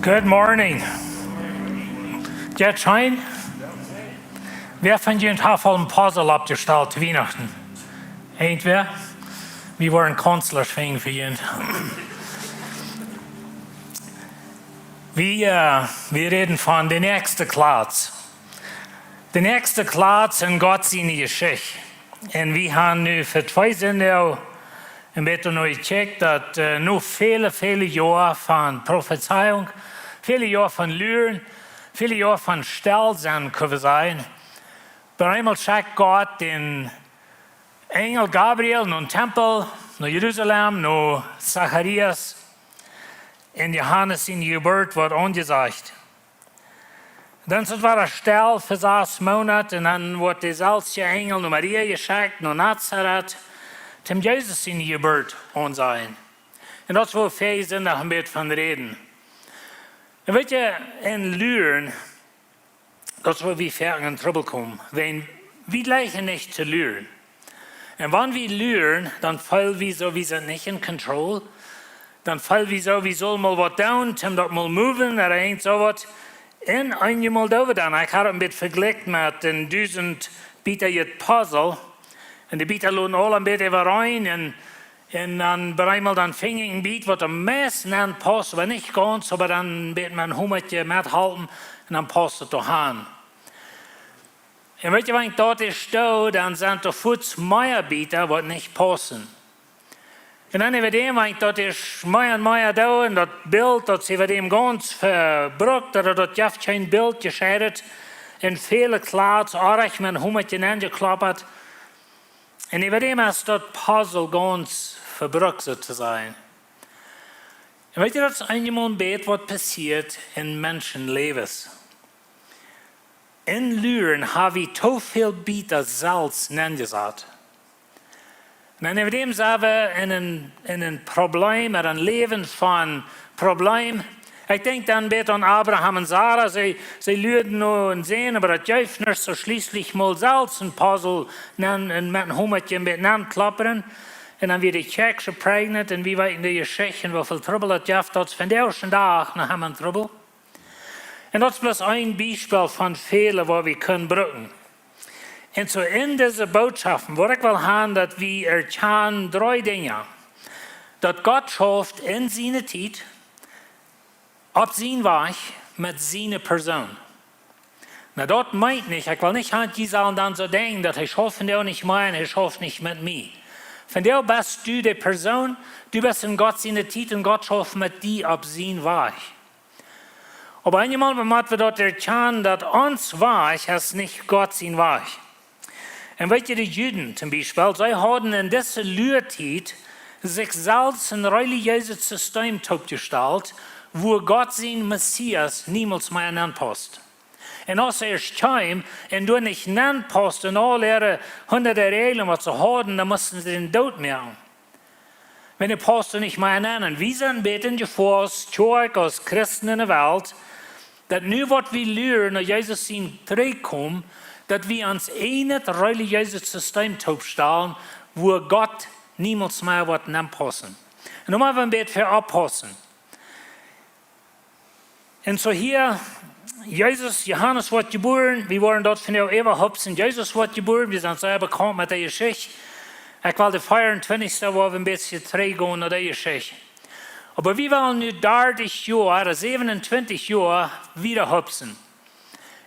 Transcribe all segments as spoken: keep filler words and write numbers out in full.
Good morning. Jeit scheen? Wäa von junt haft aul een Puzzle oppjestalt to Wienachten? Irjentwäa? Wie woaren Counselors finjen fa junt. Wie, äh, wie räden von de näakjste Kjlatz. De näakjste Kjlatz en Gott siene Jeschicht. Un wie haben nu fa twee Sindach een bät no jekjikjt, daut, äh, no väle, väle Joa von Profezeiunk, väle Joa von Luren, väle Joa von stell sennen, kjenn wie sajen, opp eemol schekjt Gott dän Enjel Gabriel nom Tempel, no Jerusalem, no Zacharias, un Johanes siene Jeburt woat aunjesajcht. Dan es et wada stell fa sas Moonat un dan woat de selwje Enjel no Maria jeschekjt, no Nazareth, om Jesus siene Jeburt auntosajen. Un daut es wua wie vondoag een bät von räden. Un weet jie, en Luren, daut es wua wie foaken en Trubbel komen. Wan wie jlikjen nich to luren. Un wan wie luren, dan feel wie soo, wie sent nich en control. Dan feel wie soo, wie sullen mol waut doonen, om daut mol moven, ooda irjent soo waut. Un eenjemol doo wie dan. Ekj haud daut een bät vejlikjt met een dusent Bieta Puzzle. Un de Bieta loten aula een bät äwareen un, un dan opp eemol dan finj ekj een bät waut aum mieeschten nenn paust, oba nich gaunz, oba dan een bät met een Homaje methalpen un dan paust et doa aun. Un weet jie, wan ekj daut es doo, dan sent doa fuaz mea Bieta waut nich paussen. Un dan äwa däm, wan ekj daut es mea un mea doo, un daut Bilt, daut es äwa däm gaunz vebrukt, daut, daut jeft kjeen Bilt, jescheit, un väle Kjlatz, oajch met een Homaje nenjekloppt. Un äwa däm es daut Puzzle gaunz vebrukt, soo to sajen. Un weet jie, daut es eenjemol een bät waut passieet en Menschenläwes. En Luren ha wie too väl Bieta selfst nenjesat. Un dan äwa däm sent wie en een, en een Problem, en een Läwen von Problem. Ekj denkj dan een bät aun Abraham un Sara. See, see luaden no een Sän, oba daut jeef nuscht, soo schlieslich mol selfst een Puzzle nenn, un met een Homaje een bät nenkloppt. Un dan wia de Kjäakjsche pregnant un wie weeten de Jeschicht, woo väl Trubbel daut jeft, daut es vondoag dän Dach noch emma Trubbel. Un daut es bloos een Biespel von väle waut wie kjennen brucken. Un soo en dise Botschoften, waut ekj well haben, daut wie erkjanen dree Dinja. Daut Gott schauft en siene Tiet, opp sienen Wajch, met siene Persoon. Nu, daut meent nich, ekj well nich haben, jie sellen dan soo denkjen, daut hee schauft vondoag nich mea un hee schauft nich met mie. Vondoag best du de Persoon, du best en Gott siene Tiet un Gott schauft met die opp sienen Wajch. Oba eenjemol mott wie daut erkjanen, daut ons Wajch es nich Gott sien Wajch. Un weet jie, de Juden toom Biespel, see hauden en dise Luatiet sikj selfst een relijeeset System toopjestalt, wua Gott sien Messias niemols mea nenpaust. Un aus hee ieescht kjeem un doa nich nenpaust en aul äare hundade Räajlen waut see hauden, dan musten see dän doot moaken. Wan de Pastor nich mea nenn. Un wie sent een bät en Jefoa aus Kjoakj, aus Christen en de Welt, daut nu waut wie luren no Jesus sien Trigjkomen, daut wie ons eenet relijeeset System toopstalen, wua Gott niemols mea woat nenpaussen. Un nu mott wie een bät fa oppaussen. Un soo hia, Jesus, Johanes woat jebuaren, wie woaren daut vondoag äwahupsen. Jesus woat jebuaren, wie sent sea bekaunt met dee Jeschicht. Ekj well de veeauntwintichste, wua wie een bät trigjgonen no dee Jeschicht. Oba wie wellen nu dartich Joa, säwenuntwintich Joa wieda hupsen.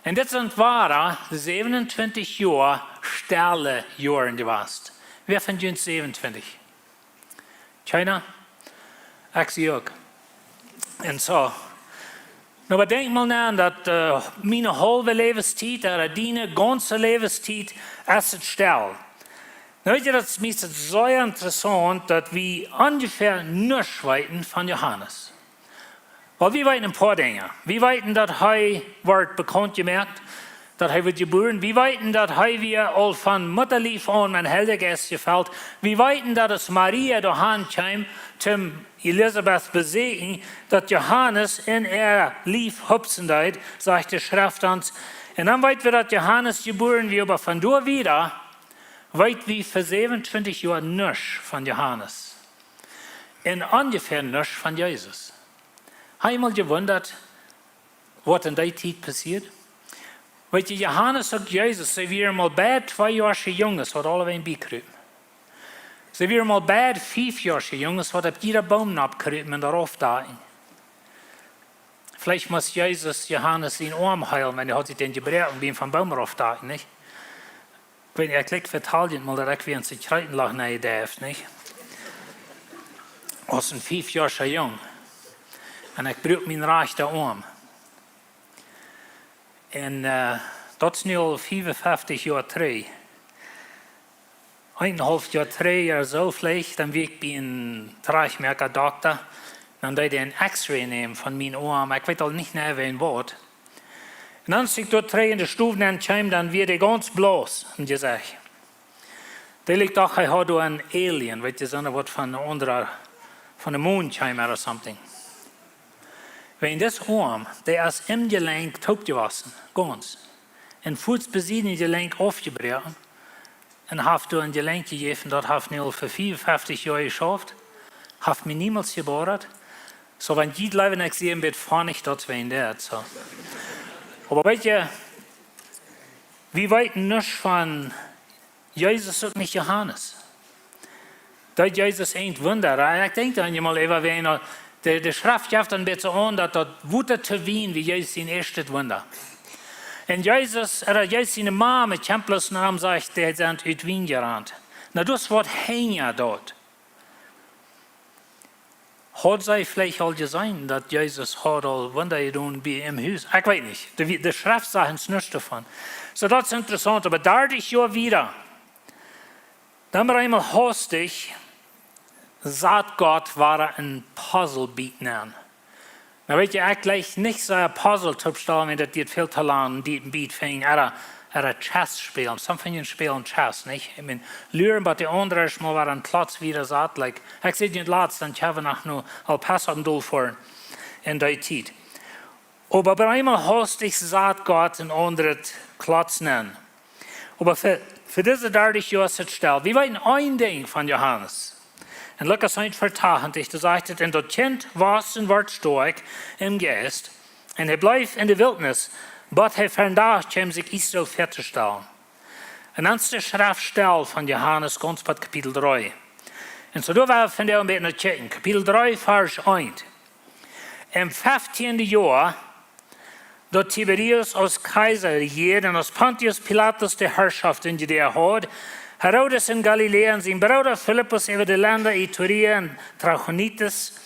Un dit sent wada säwenuntwintich Joa stelle Joaren jewast. Wäa von junt säwenuntwintich? Kjeena? Ekj sie uk. Un soo. Nu, oba denkj mol no, daut, äh, miene haulwe Läwenstiet, ooda diene gaunze Läwenstiet, es et stell. Nu, weet jie, daut es mie sea interessaunt, daut wie onjefäa nuscht weeten von Johanes. Well, wie weeten een poa Dinja. Wie weeten, daut hee wort bekaunt jemoakt, daut hee wort jebuaren. Wie weeten, daut hee wia aul von Muttalief aun met Heiljen Jeist jefelt. Wie weeten, daut aus Maria doahan kjeem, toom Elisabet besieekjen, daut Johanes en äa Lief hupsen deed, sajcht de Schreft ons. Un dan weet wie, daut Johanes jebuaren wort, oba von doa wieda weet wie fa säwenuntwintich Joa nuscht von Johanes. Un onjefäa nuscht von Jesus. Hab jie mol jewundat, waut en dee Tiet passieed? Weet jie, Johanes un Jesus, see wieren mol beid twee Joa Junges, waut aulewäajen biekriepen. See wieren mol beid fief Joa Junges, waut opp jieda Boom nopp kriepen un doa rauf dalen. Veleicht must Jesus Johanes sienen Oam heelen, wan hee haud sikj dän jebroaken biem vom Boom rauf dalen, nich? Ekj weet nich, ekj kjikj fa Italien mol, daut ekj wia en Sekretenlach, nä, dee haft nich. Aus een fief Joa Jung. Un ekj bruak mienen rajchten Oam. Un, äh, daut es nu aul fiefunfeftich Joa trigj. Eenenhaulf Joa trigj, Joa soo veleicht, dan wia ekj bie een Trajchtmoaka Dokta. Dan deed hee een X-ray nämen von mienen Oam. Ekj weet aul nich mea, wäa waut. Un aus ekj doa trigj en de Stow nenn kjeem, dan wia dee gaunz bloos em Jesecht. Dee likjt doch, hee haud doa een Alien, weet jie, soone waut von een aundra, von de Mon kjeem ooda something. Wäajen dis Oam, dee es em Jelenkj toopjewossen, gaunz. Un fuats bie sien Jelenkj aufjebroaken. Un haft doa een Jelenkj jejäft, daut haft nu aul fa fiefunfeftich Joa jeschauft. Haft mie niemols jebodat. Soo, wan jie jleewen, ekj sie een bät funny, daut es wäajen daut, soo. Oba weet jie, wie weeten nuscht von Jesus, uk nich Johanes. Deed Jesus een Wunda? Ekj denkj dan emol äwa, wan de, de Schreft jeft een bät aun, daut daut Wota to Wien wia Jesus sien ieeschtet Wunda. Un Jesus, ooda Jesus siene Mame, kjemt bloos no am, sajcht, dee sent ut Wien jerant. Na, daut es waut hinja daut. Haud see veleicht aul jeseenen, daut Jesus haud aul Wunda jedonen bie em Hus? Ekj weet nich. De, de Schreft sajcht ons nuscht doavon. Soo, daut es interessaunt, oba dartich Joa wieda, dan opp eemol haustich sat Gott wada een Puzzlebiet aun. Na, weet jie, ekj jleich nich soo een Puzzle toopstalen, wan daut diet väl to lang, dee een Biet finjen, ooda, ooda Chess spälen. Sommijen spälen Chess, nich? Ekj meen, luren, waut de aundre es, mau wada een Klotz wieda sat, like, ekj säd jie latst, dan kjennen wie noch no El Paso opp dol foaren en dee Tiet. Oba opp eemol haustich sat Gott een aundret Klotz aun. Oba fa, fa dise dartich Joa es et stell. Wie weeten een Dinkj von Johanes. En Lukas eent Varsch tachentich, doa sajcht et: "Un daut Kjint wort un wort stoakj em Jeist, un hee bleef en de Wiltnis, bat hee vondoag kjeem sikj Israel väatostalen." Un dan es de Schreft stell von Johanes gaunz bat Kapitel dree. Un soo doa woa wie vondoag een bät no kjikjen. Kapitel dree, Varsch eent. Em feftiende Joa, daut Tiberius aus Kaisar rejieed un aus Pontius Pilatus de Harschoft en Judäa haud, Herodes en Galiläa un sien Brooda Filippus äwa de Lenda Iturea un Trachonitis,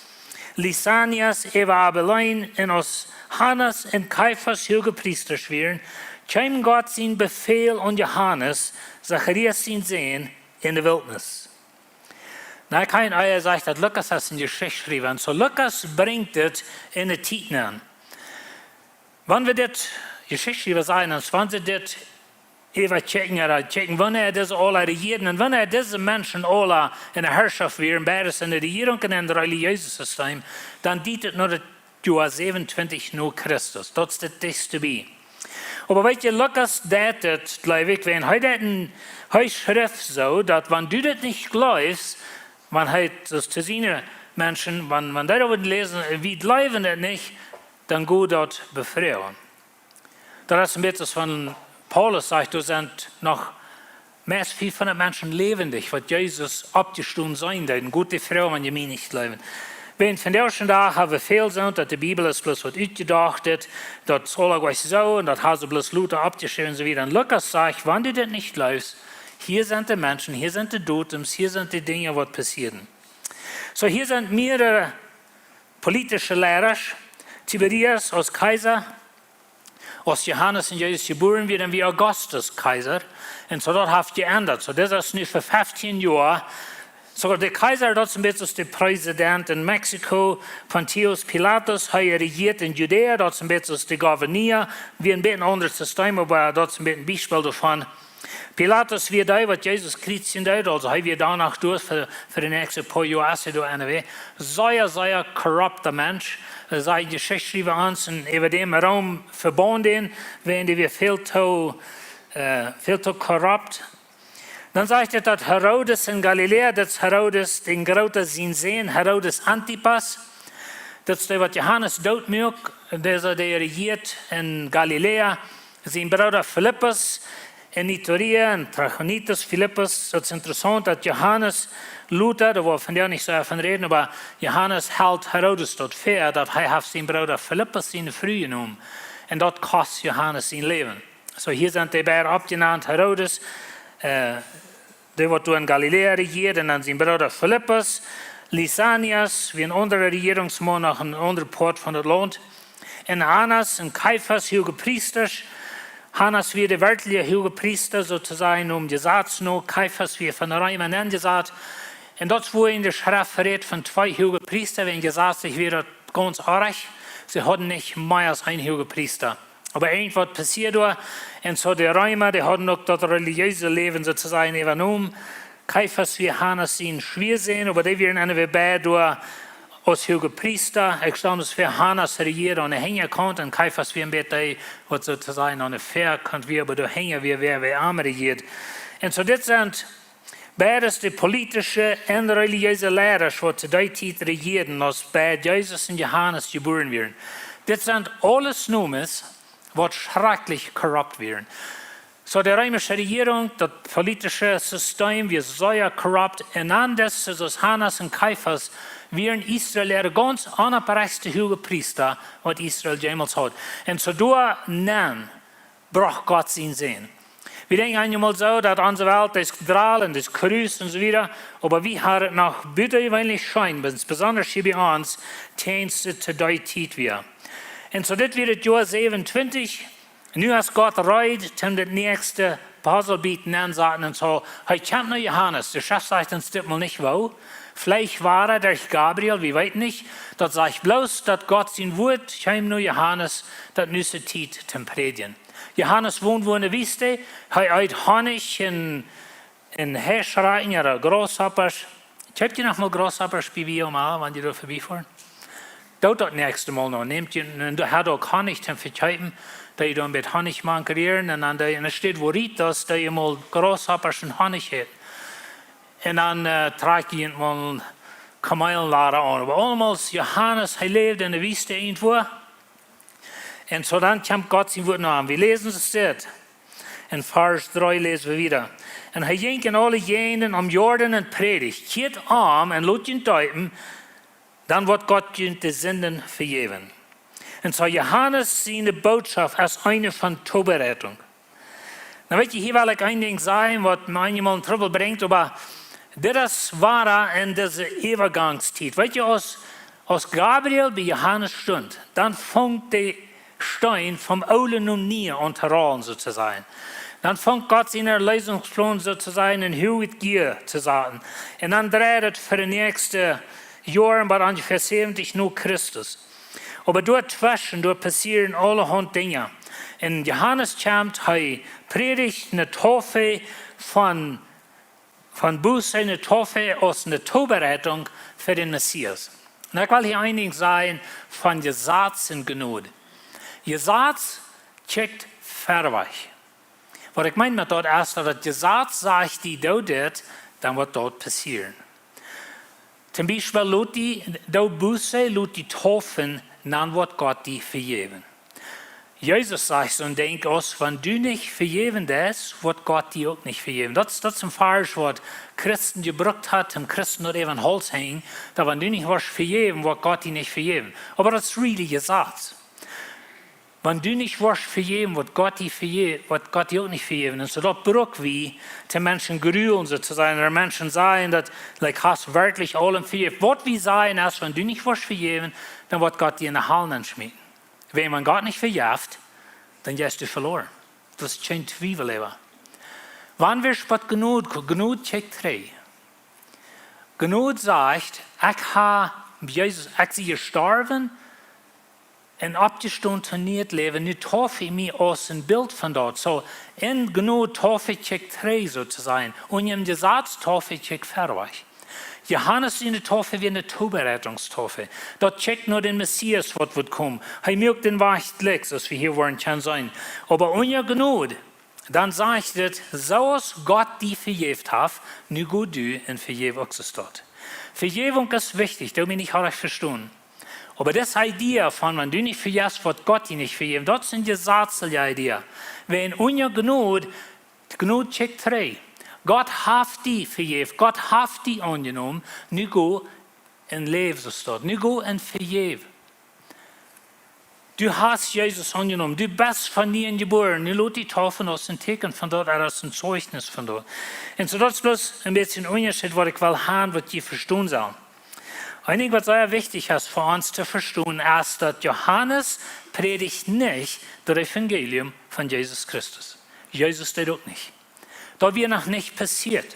Lisanias äwa Abilene, un aus Hannas un Kaifas huage Priesta wieren, kjeem Gott sien Befäl aun Johanes, Zacharias sien Sän, en de Wiltnis. Na, ekj hab ea jesajcht, daut Lukas es een Jeschichtschriewa. Un soo Lukas brinjt dit en de Tiet aun. Wan wie dit Jeschichtschriewa sajen, un wan see dit äwakjikjen, ooda kjikjen, wanea dise aula rejieeden, un wanea dise Menschen aula en de Harschoft wieren, beides en de Rejierunk un en daut relijeese System, dan diet et no daut Joa säwenuntwintich no Christus. Daut es daut dichtste bie. Oba weet jie, Lukas deit et, jleew ekj, wan hee deit een, hee schrift soo, daut wan du dit nich jleefst, wan hee, daut to siene Menschen, wan, wan dee daut läsen, wie jleewen et nich, dan go daut befroagen. Daut es een bät aus wan Paulus sajcht, doa sent noch meist fiefhundat Menschen läwendich, waut Jesus oppjestonen seenen deeden. Goot, dee froagen, wan jie mie nich jleewen. Wan vondoag dän Dach hab wie väl soont, daut de Bibel es bloos waut utjedocht, daut, daut es aula jlikj soo, un daut haben see bloos lota oppjeschräwen, soo wieda. Un Lukas sajcht, wan du dit nich jleefst, hia sent de Menschen, hia sent de Datums, hia sent de Dinja, waut passieeden. Soo, hia sent mearere politische Leida, Tiberius aus Kaisar, aus Johanes un Jesus jebuaren wia, dan wia Augustus Kaisar. Un soo daut haft jeendat. Soo, dit es nu fa feftieen Joa. Soo, de Kaisar, daut es een bät aus de Präsident en Mexiko, Pontius Pilatus, hee rejieed en Judäa, daut es een bät aus de Gouverneur, wia een bät een aundret System, oba daut es een bät een Biespel doavon. Pilatus wia dee, waut Jesus kjriezjen deed, aulsoo hee wia doano doa fa, fa de näakjste poa Joa, es hee doa enne Wäaj. Sea, sea korrupta Mensch. Äh, sajcht de Jeschichtschriewa ons, un äwa däm Rom vebaunden, wiels dee wia väl too, äh, väl too korrupt. Dan sajcht et, daut Herodes en Galiläa, daut Herodes dän Grooten sien Sän, Herodes Antipas, Daut es dee, waut Johanes doot muak, dee, dee rejieet en Galiläa. Sien Brooda Filippus en Iturea un Trachonitis Filippus. Daut es interessaunt, daut Johanes lota, doa woa wie vondoag nich soo von räden, oba Johanes helt Herodes daut väa, daut hee haft sien Brooda Filippus siene Fru jenomen. Un daut kost Johanes sien Läwen. Soo, hia sent dee beid oppjenant, Herodes, äh, dee waut doa en Galiläa rejieed, un dan sien Brooda Filippus, Lisanias, wia een aundra Rejierungsmaun noch en aundre Poat von daut Launt. Un Annas un Kaifas, huage Priestasch. Annas wia de werkjliche huage Priesta, soo to sajen, nom Jesaz no. Kaifas wia von de Reema nenjesat. Un daut es wua en de Schreft rät von twee huage Priesta, wäajen jesazlich wia daut gaunz oajch. See hauden nich mea aus een huage Priesta. Oba irjentwaut passieed doa. Un soo de Reema, dee hauden uk daut relijeese Läwen, soo to sajen, äwajenomen. Kaifas wia Annas sien Schwiasän, oba dee wieren enne Webei doa aus huage Priesta. Ekj stal mie väa, Annas rejieed aun de Hinjakaunt un Kaifas wia een bät dee, waut soo to sajen aun de Väakaunt wia, oba doa hinja wia, wia, wia am rejieed. Un soo dit sent beides de politische un relijeese Leidasch, waut to dee Tiet rejieeden, aus beid Jesus un Johanes jebuaren wieren. Dit sent aules Nomes, waut schrakjlich korrupt wieren. Soo de reemische Rejierunk, daut politische Sistem, wia sea korrupt. Un dan dise, soo aus Annas un Kaifas, wieren Israel äare gaunz onopprechste huage Priesta, waut Israel jemols haud. Un soo doa nenn brocht Gott sien Sän. Wie denkjen eenjemol soo, daut onse Welt es drol un es korrupt un soo wieda, oba wie haben daut noch butajeweenlich scheen, bes-, besonda hia bie ons, tiedens de, to dee Tiet wia. Un soo dit wia daut Joa säwenuntwintich. Nu es Gott reed, om daut näakjste Puzzlebiet nensaten un soo. Hee kjemt no Johanes, de Schreft sajcht ons dit mol nich woo. Veleicht wia hee derch Gabriel, wie weeten nich. Daut sajcht bloos, daut Gott sien Wuat kjeem no Johanes, daut nu es de Tiet toom prädjen. Johanes wond wua en de Wiest, hee eet Honich un, un Haschratten ooda Grasshoppers. Kjeept jie noch mol Grasshoppers bie W M A, wan jie doa verbie foaren? Doot daut näakjste Mol noch. Nämt jie, un doa haft uk Honich toom vekjeepen, daut jie doa een bät Honich mank kjrieen, un dan dee, un doa steit woo riet daut, daut jie mol Grasshoppers un Honich haben. Un dan, äh, trakjt jie mol Kameelenlada aun. Oba aulemol, Johanes, hee läwd en de Wiest irjentwua. Un soo dan kjemt Gott sien Wuat no am. Wie läsen daut. En Varsch dree läsen wie wieda. Un hee jinkj en aule Jäajenden om Jordan un prädicht: Kjieet om un lot junt deepen, dan woat Gott junt de Sinden vejäwen. Un soo Johanes siene Bootschoft es eene von Tobereitunk. Nu weet jie, hia well ekj een Dinkj sajen, waut mie eenjemol en Trubbel brinjt, oba dit es wada en dise Äwagangstiet. Weet jie, aus, aus Gabriel bie Johanes stunt, dan funk de Steen vom Oolen nom Nieen aun to rollen, soo to sajen. Dan funk Gott sienen Erlösungsplon, soo to sajen, en huaget Gear to saten. Un dan dreid et fa de näakjste Joaren bat onjefäa säwentich no Christus. Oba doatweschen, doa passieren aulahaunt Dinja. Un Johanes kjemt, hee prädicht ne Taufe von, von Buße, ne Taufe aus ne Tobereitunk fa dän Messias. Un ekj well hia een Dinkj sajen von Jesaz un Jnod. Jesaz kjikjt wiet wajch. Waut ekj meen met daut es, daut daut Jesaz sajcht, doo dit, dan woat daut passieren. Toom Biespel, lot die, doo Buße, lot die taufen, dan woat Gott die vejäwen. Jesus sajcht soon Dinkj aus: Wan du nich vejäwen deist, woat Gott die uk nich vejäwen. Daut, daut es een Varsch, waut Christen jebrukt haben, om Christen daut äwa dän Hauls to henjen, daut wan du nich woascht vejäwen, woat Gott die nich vejäwen. Oba daut es really Jesaz. Wan du nich woascht vejäwen, woat Gott die vejä-, woat Gott die uk nich vejäwen. Un soo daut bruck wie, de Menschen grulen, soo to sajen, ooda Menschen sajen daut, like, hast werkjlich aulem vejäft. Waut wie sajen es, wan du nich woascht vejäwen, dan woat Gott die en de Hal nenschmieten. Wan, wan Gott nich vejeft, dan jeist du veloaren. Daut es kjeen Twiewel äwa. Wan wie bat Jnod, Jnod kjikjt trigj. Jnod sajcht: Ekj hab Jesus, ekj sie jestorwen un oppjestonen to nieet Läwen, nu tauf ekj mie aus een Bilt von daut. Soo, en Jnod Taufe kjikjt trigj, soo to sajen. Un en Jesaz Taufe kjikjt wiet wajch. Johanes siene Taufe wia ne Tobereitungstaufe. Daut kjikjt no dän Messias, waut woat komen. Hee muak dän Wajch jlikj, soo aus wie hia woaren kjennen seenen. Oba unja Jnod, dan sajcht et: Soo aus Gott die vejäft haft, nu go du un vejäw uk soo daut. Vejäwunk es wichtich, doo mie nich orrajcht vestonen. Oba dise Idee von, wan du nich vejefst, woat Gott die nich vejäwen, daut es eene jesatzliche Idee. Wan unja Jnod, Jnod kjikjt trigj. Gott haft die vejäft, Gott haft die aunjenomen, nu go un läw soo aus daut. Nu go un vejäw. Du hast Jesus aunjenomen, du best von nieem jebuaren, nu lot die Taufe aus een Tieekjen von daut, ooda aus een Zeichnis von daut. Un soo daut es bloos een bät een Unjascheet, waut ekj well haben, waut jie vestonen sellen. Een Dinkj, waut sea wichtich es fa ons to vestonen, es, daut Johanes prädicht nich daut Evangelium von Jesus Christus. Jesus deed uk nich. Daut wia noch nich passieet.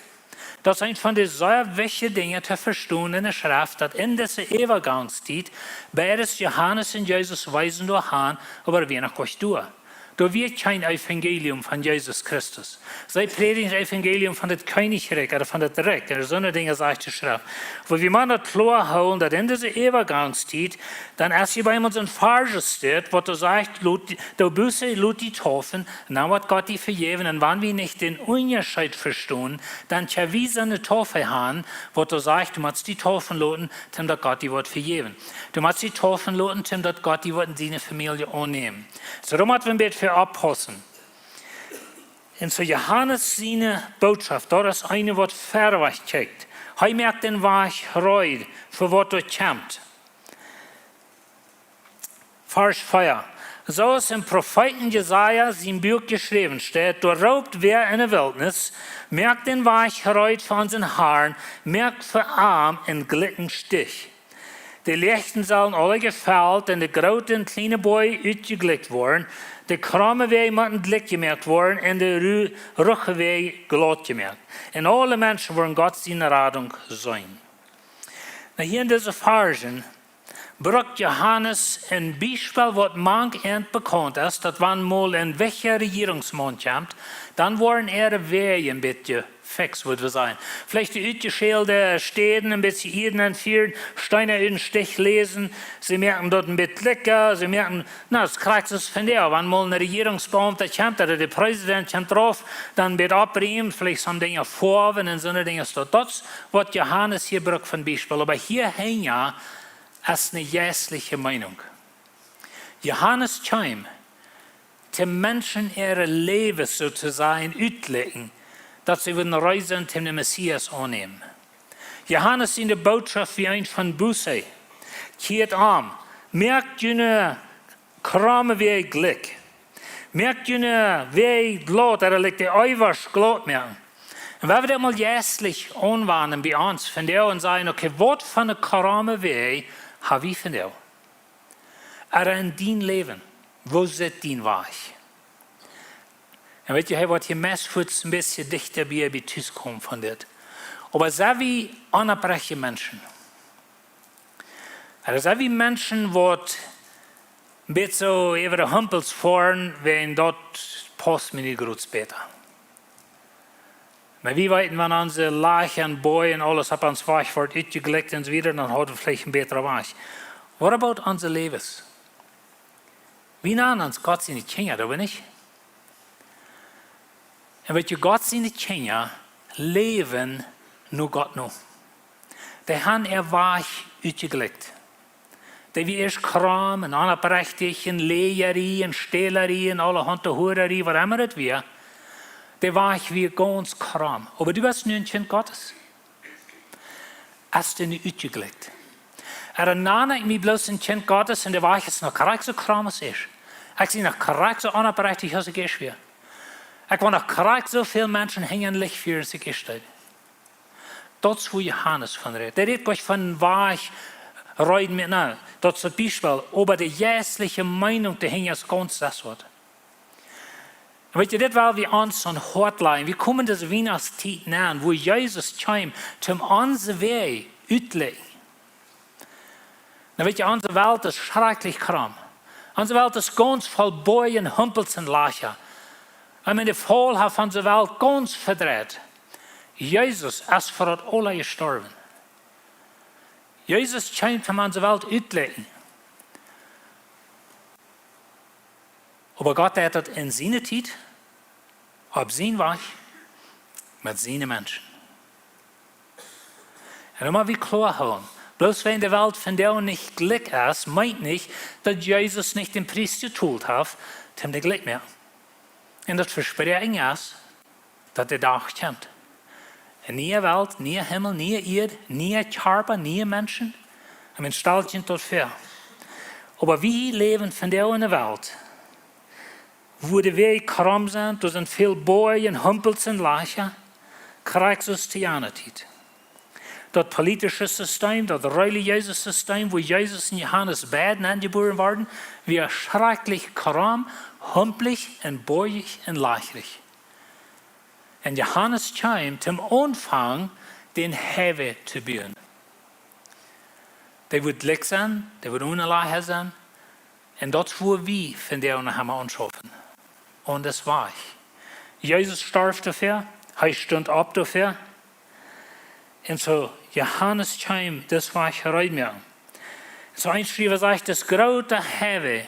Daut es eent von de sea wichtje Dinja to vestonen en de Schreft, daut en dise Äwagangstiet, beides Johanes un Jesus wiesen doa han, oba wia noch goanich doa. Doa wia kjeen Evangelium von Jesus Christus. See prädijen daut Evangelium von daut Kjennichrikj ooda von daut Rikj, ooda soone Dinja, sajcht de Schreft. Oba wie motten daut kloa hoolen, daut en dise Äwagangstiet, dan es hia bie ons een Varsch steit, waut doa sajcht, lot, doa Buße, lot die taufen, dan woat Gott die vejäwen. Un wan wie nich dän Unjascheet vestonen, dan kjenn wie soone Taufe han, waut doa sajcht, du motst die taufen loten, toom daut Gott die woat vejäwen. Du motst die taufen loten, toom daut Gott die woat en siene Famielje aunnämen. Soo, doa mott wie een bät fa oppaussen. Un soo Johanes siene Bootschoft, daut es eene, waut verwoat kjikjt. Hee moakt dän Wajch reed fa waut doa kjemt. Varsch vea. Soo aus em Profeeten Jesaja sien Buak jeschräwen steit, doa roopt wäa en de Wiltnis: Moakt dän Wajch reed fa onsen Harn, moakt fa am een jlikjen Stich. De Lichten sellen aule jefelt un de groote un kjliene Boaj utjejlikjt woaren. De krome Wäaj motten jlikj jemoakt woaren un de ru-, ruche Wäaj glaut jemoakt. Un aule Menschen woaren Gott siene Radunk seenen. Nu, hia en dise Varschen brukt Johanes een Biespel, waut mank ent bekaunt es, daut wan mol een wichtja Rejierungsmaun kjemt, dan woaren äare Wäaj een bät fix, wudd wie sajen. Veleicht de utjeschälde Städen een bät ieedna enfieren, Steena ut dän Stich läsen, see moaken daut een bät jlikja, see moaken, na, daut es krakjt soo aus vondoag, wan mol een Rejierungsbeaumta kjemt, ooda de President kjemt rauf, dan een bät oppriemen, veleicht soone Dinja foawen un soone Dinja, daut, daut es waut Johanes hia brukt von Biespel. Oba hia hinja es eene jeistliche Meenunk. Johanes kjeem, de Menschen äare Läwes, soo to sajen, utlekjen, daut see wudden reed sennen, dän Messias aunnämen. Johanes siene Bootschoft wia eent von Buße. Kjieet om, moakt june krome Wäaj jlikj. Moakt june Wäaj glaut, ooda jlikj de Äwasch glaut moaken. Un wan wie daut mol jeistlich aunwenden bie ons vondoag un sajen, okay, waut fa eene krome Wäaj ha wie vondoag? Ooda en dien Läwen, woo sitt dien Wajch? Un weetst, hee woat hia meist fuats een bät dichta bie, bie tus komen von dit. Oba sent wie onopprechte Menschen? Ooda sent wie Menschen, waut een bät soo äwa de Humpels foaren, wan daut paust mie nu groots bäta? Oba wie weeten, wan onse Lajch un Boaj un aules opp ons Wajch woat utjejlikjt un soo wieda, dan hauden wie veleicht een bätren Wajch. What about onse Läwes? Wie nanen ons Gott siene Kjinja, doo wie nich? Un weetst, Gott siene Kjinja läwen no Gott no. Dee han äa Wajch utjejlikjt. Dee wia ieescht krom un onopprechtich un Läajerie un Stälerie un aulahaunt Huarerie, waut emma daut wia. Dee Wajch wia gaunz krom. Oba du best nu een Kjint Gottes. Es dee nu utjejlikjt? Ooda nan ekj mie bloos een Kjint Gottes un de Wajch es noch krakjt soo krom aus ieescht. Ekj sie noch krakjt soo onopprechtich aus ekj ieescht wia. Ekj woa noch krakjt soo väl Menschen hinjaren Licht fieren aus ekj ieescht deed. Daut es, wua Johanes von rät. Dee rät nich von Wajch reed moaken, nä, daut es daut Biespel, oba de jeistliche Meenunk doahinja es gaunz aundasch. Un weetst, dit well wie ons aum Hoat lajen. Wie komen dise Wienachtstiet aun, wua Jesus kjeem, om onse Wäaj uttolajchten. Nu weetst, onse Welt es schrakjlich krom. Onse Welt es gaunz voll Boaj un Humpels un Lajcha. Ekj meen, de Faul haft onse Welt gaunz vedreit. Jesus es fa daut aula jestorwen. Jesus kjeem, om onse Welt uttolajchten. Oba Gott deed daut en siene Tiet, opp sien Wajch, met siene Menschen. Un dan mott wie kloa hoolen, Bloos wan de Welt vondoag nich jlikj es, meent nich, daut Jesus nich dän Pries jetolt haft, om dee jlikj to moaken. Un daut Vespräakjen es, daut de Dach kjemt. Eene niee Welt, niee Himmel, niee Ieed, niee Kjarpa, niee Menschen. Un wie stalen daut väa. Oba wie läwen vondoag en eene Welt, wua de Wäaj krom sent, doa sent väl Boajch un Humpels un Lajcha, krakjt soo aus to jane Tiet. Daut politische System, daut relijeese System, wua Jesus un Johanes beid enjebuaren worden, wia schrakjlich krom, humplich un boajich un lajchrich. Un Johanes kjeem toom Aunfank dän Highway to buen. Dee wudd jlikj sennen, dee wudd one Lajcha sennen. Un daut es wua wie vondoag noch emma aunschaufen. Un daut es woa. Jesus storf doafäa, hee stunt opp doafäa. Un soo, Johanes kjeem disen Wajch reed moaken. Soo een Schriewa sajcht, daut groote Highway,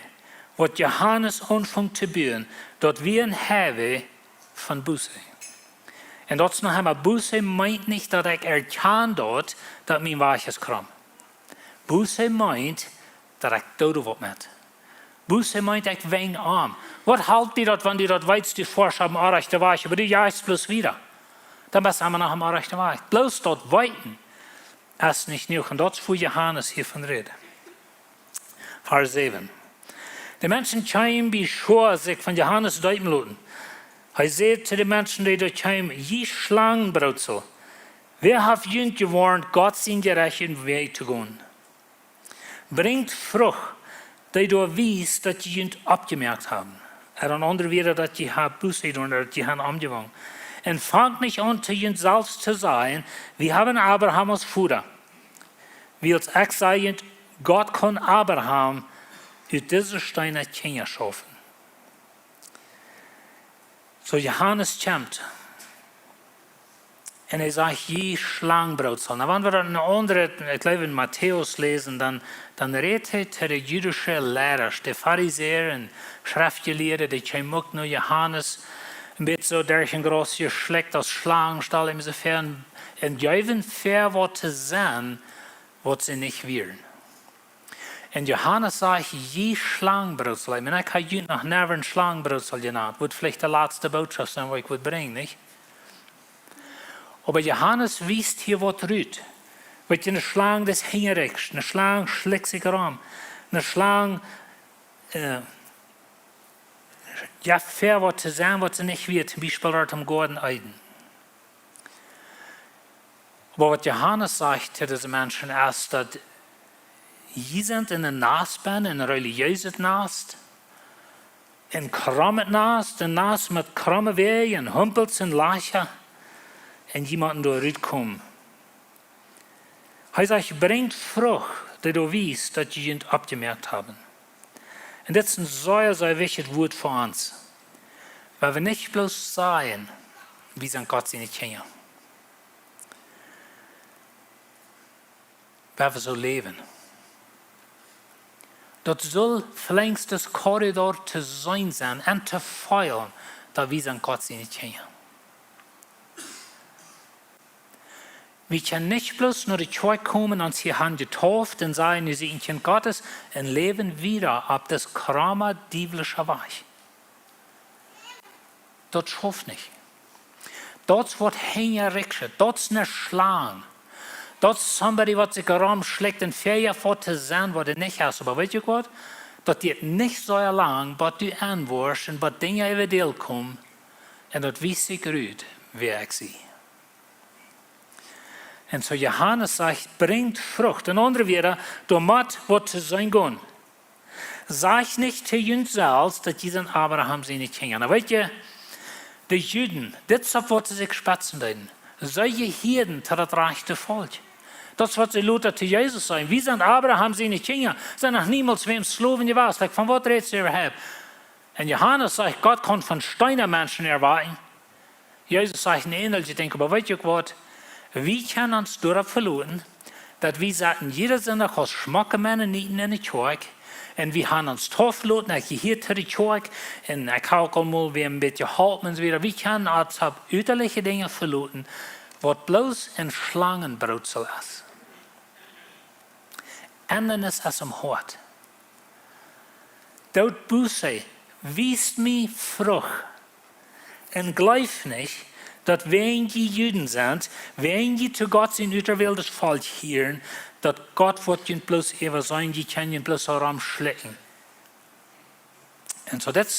waut Johanes aunfunk to buen, daut wia een Highway von Buße. Un daut es noch emol, Buße meent nich, daut ekj erkjan daut, daut mien Wajch es krom. Buße meent, daut ekj doo waut met. Buße meent, ekj wenj om. Waut halpt die daut, wan du daut weetst, du foascht opp dän orrajchten Wajch, oba du jeist bloos wieda? Dan best du emma noch opp dän orrajchten Wajch. Bloos daut weeten es nich jenuach. Un daut es wua Johanes hia von rät. Varsch säwen. De Menschen kjeemen bie Schoa sikj von Johanes deepen loten. Hee säd to de Menschen, dee doa kjeemen: Jie Schlangenbroodsel, wäa haft junt jewoarnt, Gott sienen jerajchten Wajch to gonen? Brinjt Frucht, dee doa wiest, daut jie junt oppjemoakt haben. Ooda en aundre Wieed, daut jie haben Buße jedonen, daut jie haben omjewongen. Un fangt nich aun, to junt selfst to sajen: Wie haben Abraham aus Voda. Wiels ekj saj junt, Gott kaun Abraham ut dise Steena Kjinja schaufen. Soo Johanes kjemt. Un hee sajcht: Jie Schlangenbroodsel. Nu, wan wie daut en aundre, ekj jleew en Matäus läsen, dan, dan rät hee to de jüdische Liera, de Farisäa un Schreftjelieede, dee kjeemen uk no Johanes, een bät soo derch daut Graus jeschlekjt aus Schlangen, stal hee sikj väa, un, un jeewen väa waut to sennen, waut see nich wieren. Un Johanes sajcht: Jie Schlangenbroodsel. Ekj meen, ekj hab junt noch never een Schlangenbroodsel jenant. Woat veleicht de latste Bootschoft sennen, waut ekj woa brinjen, nich? Oba Johanes wiest hia waut rut. Weetst, eene Schlang, daut es hinjarisch. Eene Schlang schlikjt sikj rom. Eene Schlang, äh, jeft väa waut to sennen, waut see nich wia. Toom Biespel daut em Goaden Eden. Oba waut Johanes sajcht to dise Menschen es, daut jie sent en een Nast benn, een relijeeset Nast, een krommet Nast, een Nast met kromme Wäaj un Humpels un Lajcha, un jie motten doa rutkomen. Hee sajcht: Brinjt Frucht, dee doa wiest, daut jie junt oppjemoakt haben. Un dit es een sea, sea wichtjet Wuat fa ons. Wiels wie nich bloos sajen, wie sent Gott siene Kjinja. Wiels wie soo läwen. Daut saul veleicht de Korridor to seenen sennen un to feelen, daut wie sent Gott siene Kjinja. Wie kjennen nich bloos no de Kjoakj komen, ons hia han jedeept un sajen, nu sie ekj een Kjint Gottes, un läwen wieda opp dän krommen, diewlischen Wajch. Daut schauft nich. Daut es waut hinjarisch, daut es eene Schlang. Daut es somebody, waut sikj romschlikjt un väa jeft waut to sennen, waut hee nich es. Oba weetst du waut? Daut diet nich soo lang, bat du aunwoascht un bat Dinja äwa die komen. Un daut wiest sikj rut, wäa ekj sie. Un soo Johanes sajcht: Brinjt Frucht. En aundre Wieed, doa mott waut to seenen gonen. Sajcht nich to junt selfst, daut jie sent Abraham siene Kjinja. Nu weetst du, de Juden, dit es opp waut see sikj spetzen deeden. See jehieeden to daut rajchte Volkj. Daut es waut see lota to Jesus säden: Wie sent Abraham siene Kjinja, sent noch niemols wäm Sklowen jewast. Like, von waut rätst du äwahaupt? Un Johanes sajcht: Gott kaun von Steena Menschen erwakjen. Jesus sajcht een äneljet Dinkj: Oba weetst du waut? Wie kjennen ons doaropp veloten, daut wie sitten jieda Sindach aus schmocke Mennoniten enne Kjoakj, un wie han ons deepen loten, ekj jehia to de Kjoakj, un ekj hab uk aul mol wäm een bät jeholpen un soo wieda. Wie kjennen ons opp utaliche Dinja veloten, waut bloos een Schlangenbroodsel es. Endanis es em Hoat. Doot Buße, wiest mie Frucht. Un jleeft nich, daut wäajen jie Juden sent, wäajen jie to Gott sien uterwähltet Volkj hieren, daut Gott woat junt bloos äwaseenen, jie kjennen junt bloos arom schlikjen. Un soo, daut,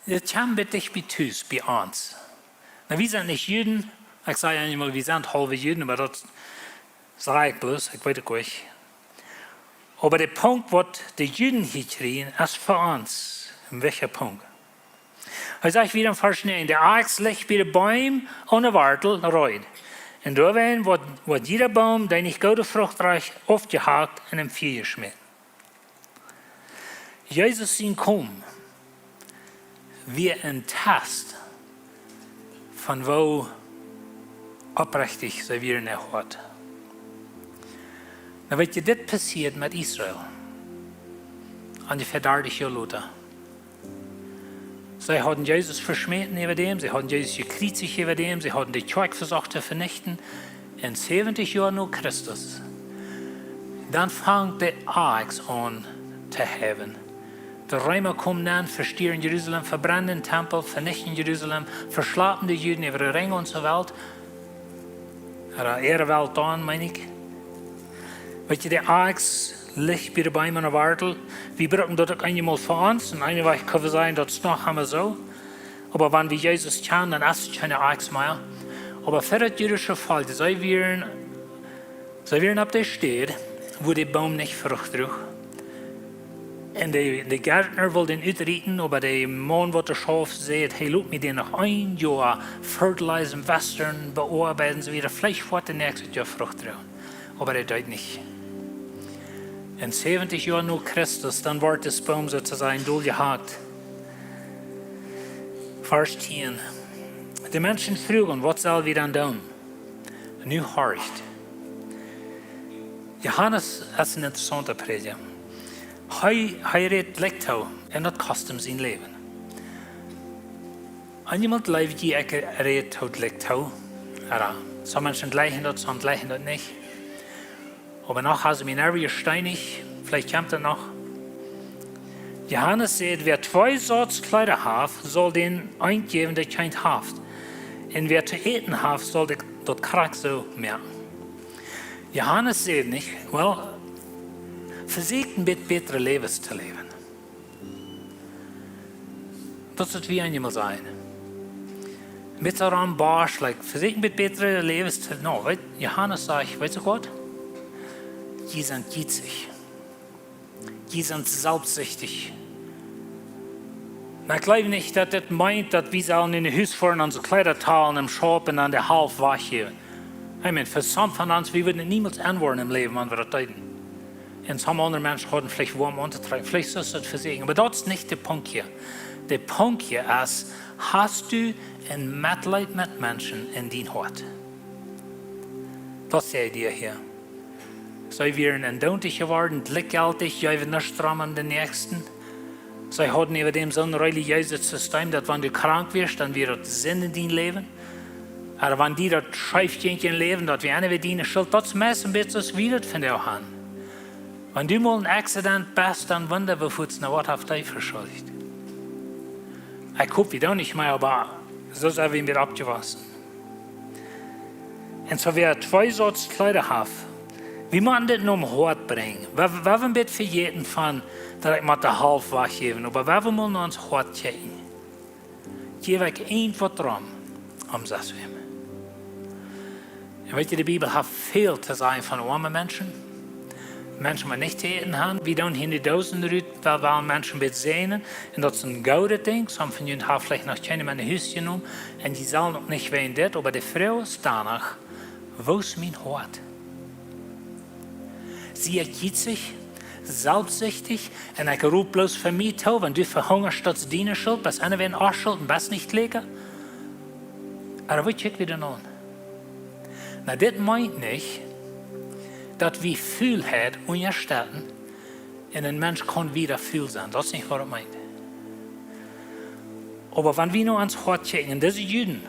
daut kjemt bie dicht bie tus, bie ons. Nu, wie sent nich Juden. Ekj saj eemol, wie sent haulwe Juden, oba daut saj ekj bloos, ekj weet uk nich. Oba de Punkt, waut de Juden hia kjrieen, es fa ons een wichtja Punkt. Hee sajcht wada en Varsch näajen: De Akjs licht bie de Beem aune Wartel reed. Un doawäajen woat, woat jieda Boom, dee nich goode Frucht drajcht, aufjehakt un em Fia jeschmäten. Jesus sien Komen wia een Test von woo oprechtich see wieren en äa Hoat. Nu weet jie, dit passieed met Israel. Onjefäa dartich Joa lota. See hauden Jesus veschmäten äwa däm, see hauden Jesus jekjriezicht äwa däm, see hauden de Kjoakj vesocht to venichten. Un säwentich Joa no Christus, dan fangt de Akjs aun to heiwen. De Reema komen nenn, vestieren Jerusalem, vebrennen dän Tempel, venichten Jerusalem, veschlapen de Juden äwa de Rinj onse Welt. Ooda äare Welt dan, meen ekj. Weet jie, de Akjs licht bie de Beem aune Wartel. Wie brucken daut uk eenjemol fa ons. Un eene Wäaj kjenn wie sajen, daut es noch emma soo. Oba wan wie Jesus kjanen, dan es et kjeene Akjs mea. Oba fa daut jüdische Volkj, see wieren, see wieren opp de Städ, wua de Boom nich Frucht druach. Un de, de Gärtna wull dän utrieten, oba de Maun, waut doa schauft, säd: "Hey, lot mie dän noch een Joa fertilizen, wotren, beoabeiden, soo wieda, veleicht woat dee näakjstet Joa Frucht droagen." Oba dee deed nich. Un säwentich Joa no Christus, dan woat dis Boom soo to sajen doljehakt. Varsch tieen. De Menschen fruagen: "Waut sell wie dan doonen?" Nu horcht. Johanes es een interessaunta Prädja. Hee, hee rät Licht too un daut kost am sien Läwen. Eenjemol jleew jie, ekj räd daut Licht too? Ooda, sommje Menschen jleichen daut, sommje jleichen daut nich. Oba noch, aus mie nervös, steinig, veleicht kjemt et noch. Johanes sajcht: "Wäa twee Sauz Kjleeda haft, saul dän eent jäwen, dee kjeent haft. Un wäa to äten haft, saul daut krakjt soo moaken." Johanes sajcht nich: "Well, vesäkjt een bät bätre Läwes to läwen." Daut es waut wie eenjemol sajen. Met soo een Bosch, like, vesäkjt een bät bätre Läwes to, no, weet, Johanes sajcht: "Weetst du waut? Jie sent jietsich. Jie sent selfstsichtich." Nu, ekj jleew nich, daut dit meent, daut wie sellen no Hus foaren, onse Kjleeda talen em Schaup un dan de Halft wajchjäwen. I mean, fa some von ons, wie wudden niemols enwoaren em Läwen, wan wie daut deeden. Un some aundre Menschen hauden veleicht woam auntotrakjen. Veleicht es daut vesäkjen. Oba daut es nich de Punkt hia. De Punkt hia es: Hast du een Metleet met Menschen en dien Hoat? Daut es de Idee hia. See wieren endoont jeworden, jlikjjeltich, jeewen nuscht rom aun dän Näakjsten. See hauden äwa däm soon relijeeset System, daut wan du krank wieescht, dan wia daut Sind en dien Läwen. Ooda wan die daut scheef jinkj em Läwen, daut wia enne wäa diene Schult, daut es meist een bät soo aus wie daut vondoag han. Wan du mol en Accident best, dan wunda wie fuaz: "Na, waut haft dee veschuldicht?" Ekj hop, wie doonen nich mea, oba soo sent wie met oppjewossen. Un soo, wäa twee Sauz Kjleeda haft, wie motten dit nom Hoat brinjen. Wie, wie haben een bät vejäten von daut ekj mott de Halft wajchjäwen, oba wie haben mol no ons Hoat kjikjen. Jäw ekj eent waut rom om sestwäm? Un weet jie, de Bibel haft väl to sajen von oame Menschen. Menschen, waut nich to äten han. Wie doonen hia de Doosen rut, wiels wie Menschen bät säajnen. Un daut es een goodet Dinkj. Some von junt haben veleicht noch kjeene mea no Hus jenomen. Un jie sellen uk nich wäajen dit, oba de Froag es doano: Woo es mien Hoat? Sie ekj jietsich, selfstsichtich, un ekj rop bloos fa mie too, wan du vehungascht, daut es diene Schult, best enne wäa aune Schult un best nich jlikj? Ooda waut kjikj wie dan aun? Nu, dit meent nich, daut wie Fulheit unjastetten un een Mensch kaun wieda ful sennen. Daut es nich waut et meent. Oba wan wie no ons Hoat kjikjen, un dise Juden,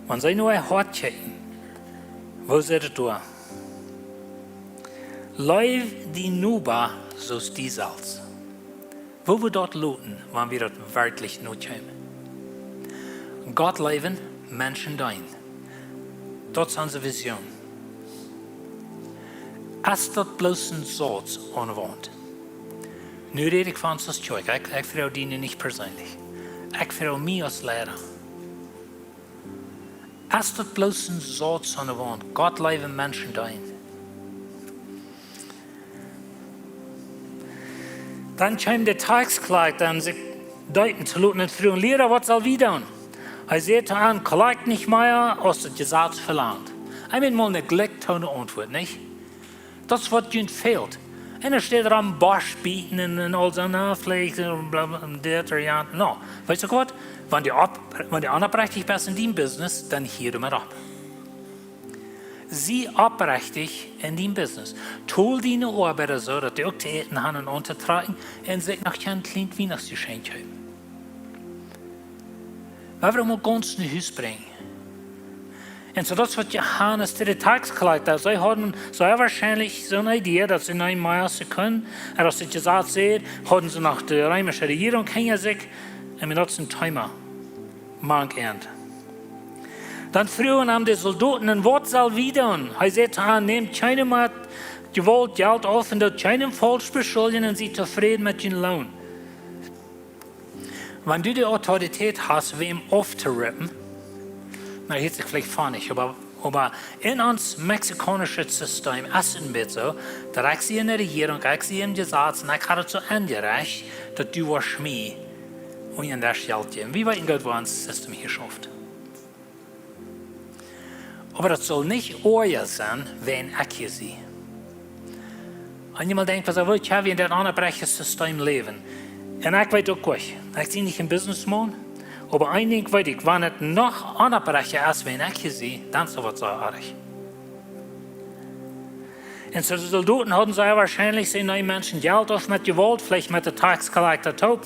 wan see no äa Hoat kjikjen, woo sitt et doa? Leew dien Noba soo aus die selfst. Woo wie daut loten, wan wie daut werkjlich notjeemen. Gott leewen, Menschen deenen. Daut es onse Vision. Es daut bloos een Sauz aune Waunt? Nu räd ekj von ons aus Kjoakj. Ekj, ekj froag die nu nich perseenlich. Ekj froag mie aus Leida. Es daut bloos een Sauz aune Waunt? Gott leewen, Menschen deenen. Dan kjeem de tax collector, sikj deepen to loten, un fruach: "Liera, waut sell wie doonen?" Hee säd to an: "Kollekt nich mea aus daut Jesaz velangt." Ekj meen, mol eene jlikjtoone Auntwuat, nich? Daut es waut junt fält. Un dan steit doa een Bosch bieten un, un aul soo, na, veleicht, äh, bla, bla, dit ooda jant. No, weetst du waut? Wan du opp-, wan du onoprechtich best en dien Business, dan hia doamet opp. Sie oprechtich en dien Business. Tol diene Oabeida soo, daut dee uk to äten haben un auntotrakjen un sikj noch een kjlienet Wienachtsjeschenkj kjeepen. Wie wellen mol gaunz no Hus brinjen. Un soo daut es waut Johanes to de tax collector, see hauden sea woarschienlich soone Idee, daut see nich mea aus see kunnen, un aus see jesajcht hauden, hauden see noch de reemische Rejierunk hinja sikj, un daut es een Thema mank an. Dan fruagen am de Soldoten: "Un waut sell wie doonen?" Hee säd to an: "Nämt kjeene met Jewault Jelt auf un doot kjeenem faulsch beschuljen un siet tofräd met jun Loon." Wan du de Autoritäet hast, wäm auftorippen, na, hieet sikj veleicht funny, oba, oba en ons mexikaunischet System es et een bät soo, daut ekj sie en de Rejierunk, ekj sie em Jesaz un ekj hab et soo enjerecht, daut du woascht mie un en daut Jelt jäwen. Wie weeten goot, woo ons System hia schauft. Oba daut saul nich oaja sennen, wan ekj hia sie. Un jemaunt denkjt, waut, ekj well en daut onoprechtje System läwen. Un ekj weet uk goot, ekj sie nich een Businessman, oba een Dinkj weet ekj, wan et noch onoprechtja es, wan ekj hia sie, dan es et waut sea oaj. Un soo de Soldoten hauden sea woarschienlich, see nämen Menschen Jelt auf met Jewault, veleicht met de tax collector toop.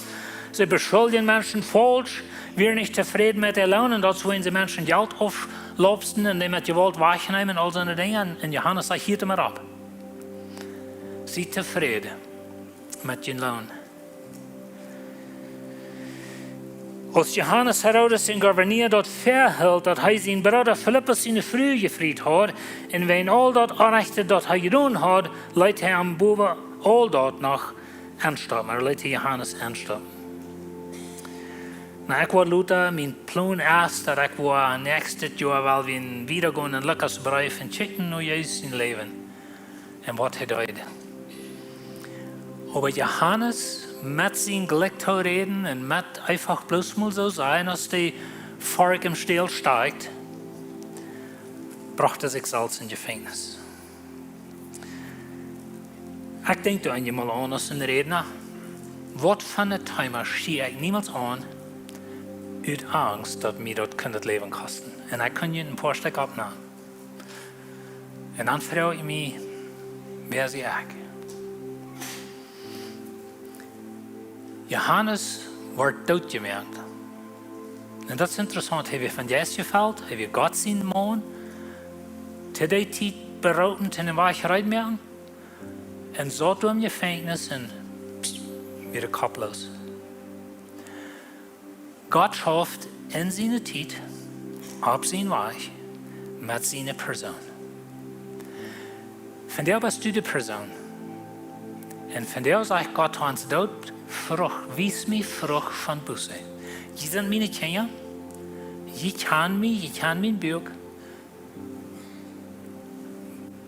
See beschuljen Menschen faulsch, wieren nich tofräd met äa Loon, un daut es wuarom see Menschen Jelt auflopsten un dee met Jewault wajchnämen un aul soone Dinja. Un, un Johanes sajcht: "Hieet doamet opp. Siet tofräd met jun Loon." Aus Johanes Herodes, sien Gouverneur, daut väahilt, daut hee sien Brooda Filippus siene Fru jefriet haud, un wäajen aul daut Onrajchte, daut hee jedonen haud, leet hee am bowen aul daut noch enstoppen, leet hee Johanes enstoppen. Na, ekj woa lota, mien Plon es, daut ekj woa näakjstet Joa well wieda gonen en Lukas Breef un kjikjen no Jesus sien Läwen un waut hee deed. Oba Johanes met sien Jlikj to räden un met eefach bloos mol soo sennen, aus de Varkj em Stäl stakjt, brocht hee sikj selfst en Jefenkjnis. Ekj denkj doa eenjemol aun aus een Rädna, waut fa een Thema schie ekj niemols aun, ut Angst, daut mie daut kunn daut Läwen kosten. Un ekj kunn je een poa Stekj oppnämen. Un dan froag ekj mie, wäa sie ekj? Johanes wort dootjemoakt. Un daut es interessaunt, hee wia von Jeist jefelt, hee wia Gott sien Maun, to dee Tiet beroopen, to dän Wajch reed moaken, un saut doa em Jefenkjnis un, pst, wia kopploos. Gott schauft en siene Tiet, opp sien Wajch, met siene Persoon. Vondoag best du de Persoon. Un vondoag sajcht Gott to ons: "Doot Frucht, wies mie Frucht von Buße. Jie sent miene Kjinja, jie kjanen mie, jie kjanen mien Buak."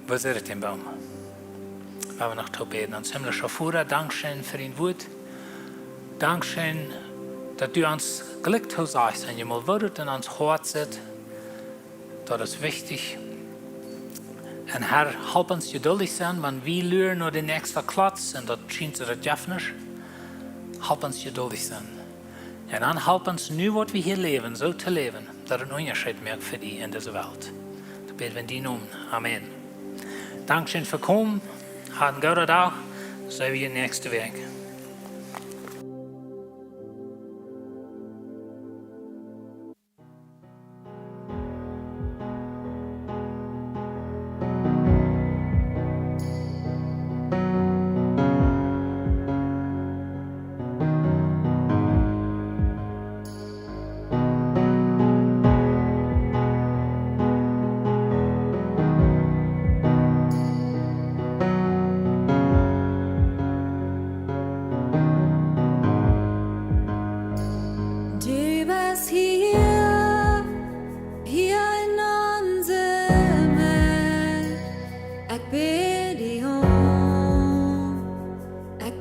Woo sitt et dän Boom? Lot ons noch toop bäden. Ons himmlischa Voda, dankscheen fa dien Wuat. Dankscheen, daut du ons Jlikj toosajchst, un je mol woo daut en ons Hoat sitt, daut es wichtich. Un Herr, help ons jeduldich sennen, wan wie luren no de näakjste Klotz, un daut schient soo daut jeft nich. Help ons jeduldich sennen. Un dan help ons nu, waut wie hia läwen, soo to läwen, daut et een Unjascheet moakt fa die en dise Welt. Daut bäd wie en dienen Nomen. Amen. Dankscheen fa komen. Hab eenen gooden Dach. See wie näakjste Wäakj.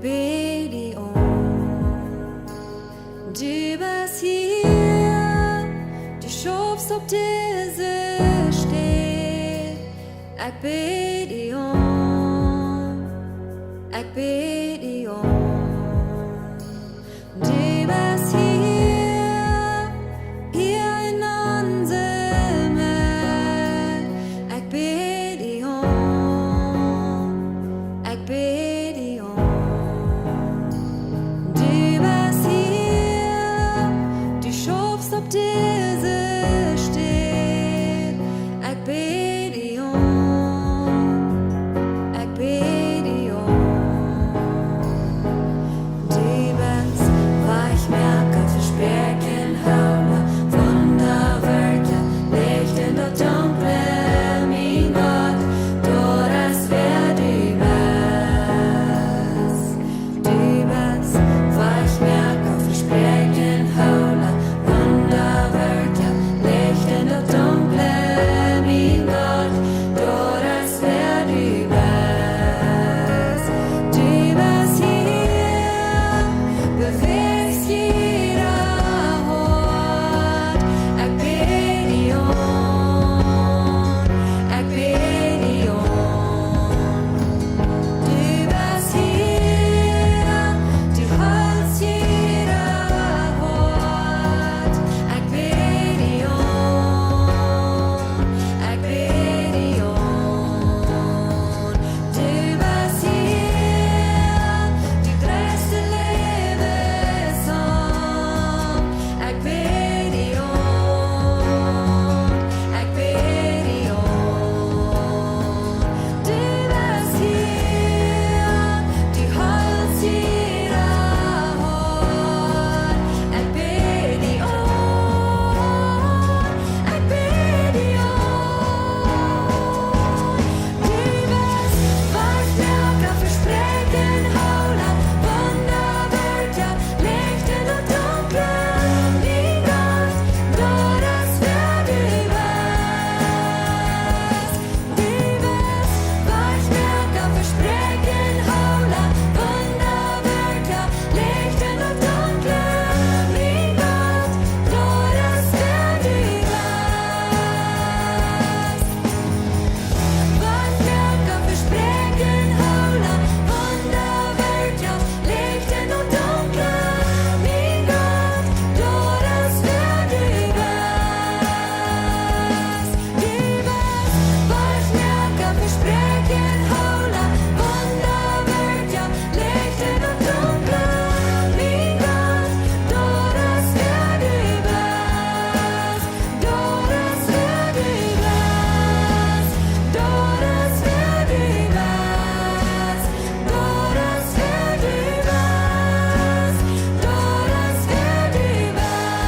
bäd die aun. Du best hia, du schaufst opp dise Städ. Ekj bäd die aun, ekj bäd die aun. Du best hia, hia en onse Medd. Ekj bäd die aun, ekj bäd die aun. Du best hia, du schaufst opp dise Städ. Ekj bäd die aun, ekj bäd die aun. Du best Wajchmoaka, Vespräakja, Hoola, Wundawirkja, Licht en daut Dunkle, mien Gott, daut es wäa du best. Du best Wajchmoaka, Vespräakja, Hoola, Wundawirkja, Licht en daut Dunkle, mien Gott, daut es wäa du best. Du best hia, bewäajst jieda Hoat. Ekj bäd die aun, ekj bäd die aun. Du best hia, du holst jieda Hoat. Ekj bäd die aun, ekj bäd die aun. Du best hia, du dreist de Läwenssom. Ekj bäd die aun, ekj bäd die aun. Du best hia, du holst jieda Hoat. Ekj bäd die aun, ekj bäd die aun. Du best Wajchmoaka, Vespräakja, Hoola, Wundawirkja, Licht en daut Dunkle, mien Gott, daut es wäa du best. Du best Wajchmoaka, Vespräakja, Hoola, Wundawirkja, Licht en daut Dunkle, mien Gott, daut es wäa du best. Wajchmoaka, Vespräakja, Hoola, Wundawirkja, Licht en daut Dunkle, mien Gott, daut es wäa du best. Du best Wajchmoaka, Vespräakja, Hoola, Wundawirkja, Licht en daut Dunkle, mien Gott, daut es wäa du best. Daut es wäa du best, daut es wäa du best, daut es wäa du best, daut es wäa du best,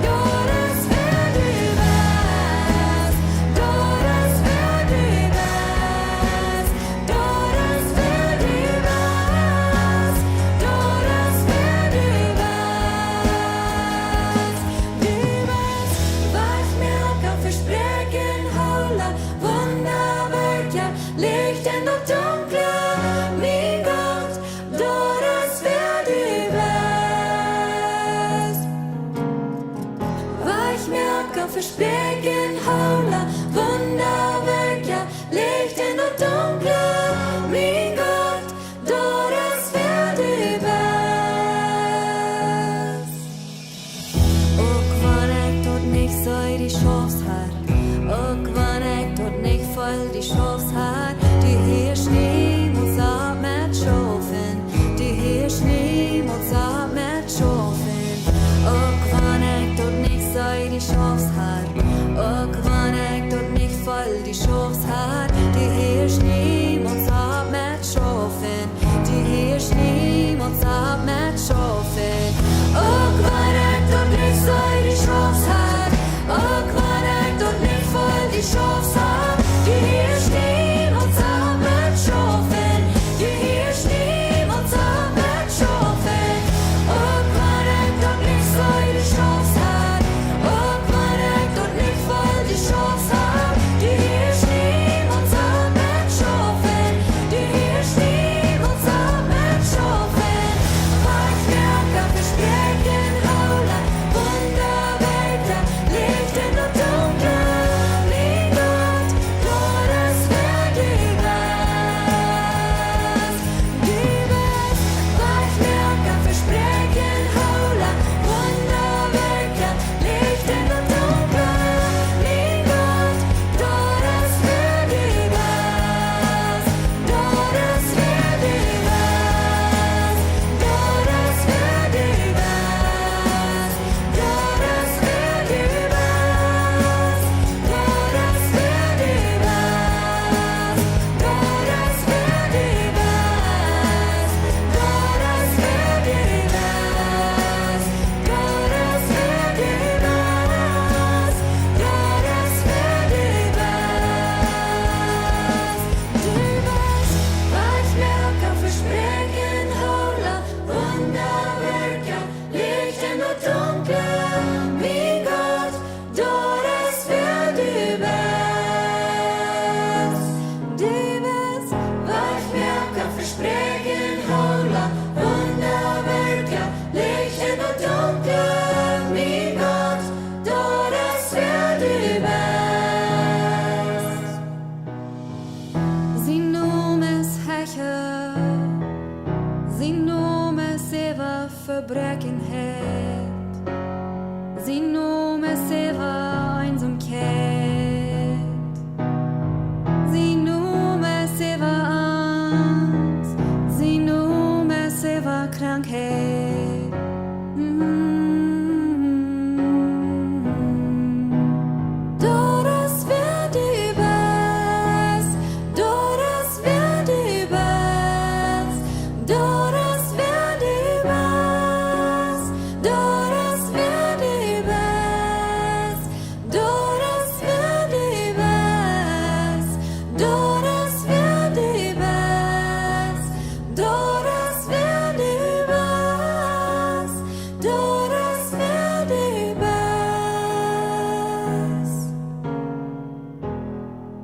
daut es wäa du best, daut es wäa du best. Daut es wäa du best, daut es wäa du best. Du best Wajchmoaka, Vespräakja, Hoola, Wundawirkja, Licht en daut Dunkle, mien Gott, daut es wäa du best. Wajchmoaka, Vespräakja, Hoola, Wundawirkja, Licht en daut Dunkle, mien Gott, daut es wäa du best. Uk wan ekj daut nich see, du schaufst, Herr. Uk wan ekj daut nich feel, du schaufst, Herr. Du hieescht niemols opp met schaufen. Du hieescht niemols opp met schaufen. Uk wan ekj daut nich see, du schaufst, Herr. Nomen es äwa Vebräakjenheit. Sien Nomen